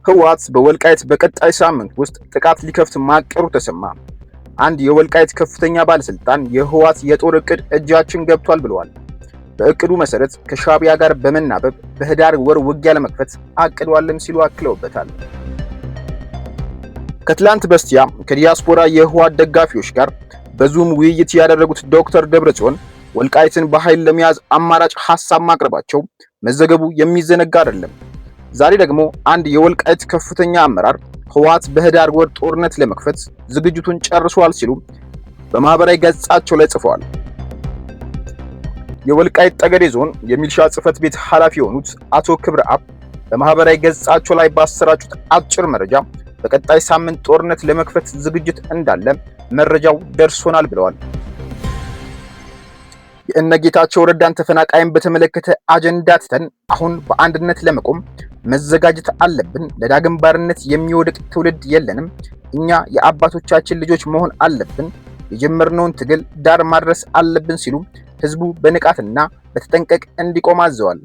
ህወሓት በወልቃይት በቀጣይ ሳምንት ውስጥ ጥቃት ሊከፍት ማቀዱ ተሰማ። አንድ የወልቃይት ከፍተኛ ባለስልጣን የህወሓት የጦር እቅድ እጃችን ገብቷል ብለዋል። በእቅዱ መሰረት ከሻዕቢያ ጋር በመናበብ በህዳር ወር ውጊያ ለመክፈት አቅዷልም ሲሉ አክለውበታል። ከትላንት በስቲያ ከዲያስፖራ የህወሓት ደጋፊዎች ጋር በዙም ውይይት ያደረጉት ዶክተር ደብረጽዮን ወልቃይትን በኃይል ለመያዝ አማራጭ ሐሳብ ማቅረባቸው መዘገቡ የሚዘነጋ አይደለም። ዛሬ ደግሞ አንድ የወልቃይት ከፍተኛ አመራር ህወሓት በህዳር ወር ጦርነት ለመክፈት ዝግጅቱን ጨርሷል ሲሉ በማህበራዊ ገጻቸው ላይ ጽፈዋል። የወልቃይት ጠገዴ ዞን የሚልሻ ጽሕፈት ቤት ኃላፊ የሆኑት አቶ ክብረአብ በማህበራዊ ገጻቸው ላይ ባሰራጩት አጭር መረጃ በቀጣይ ሳምንት ጦርነት ለመክፈት ዝግጅት እንዳለ መረጃው ደርሶናል ብለዋል። የእነጌታቸው ረዳን ተፈናቃይን በተመለከተ አጀንዳ ትተን አሁን በአንድነት ለመቆም መዘጋጀት አለብን። ለዳግም ባርነት የሚወድቅ ትውልድ የለንም። እኛ የአባቶቻችን ልጆች መሆን አለብን። የጀመርነውን ትግል ዳር ማድረስ አለብን ሲሉ ህዝቡ በንቃትና በተጠንቀቅ እንዲቆም አዘዋል።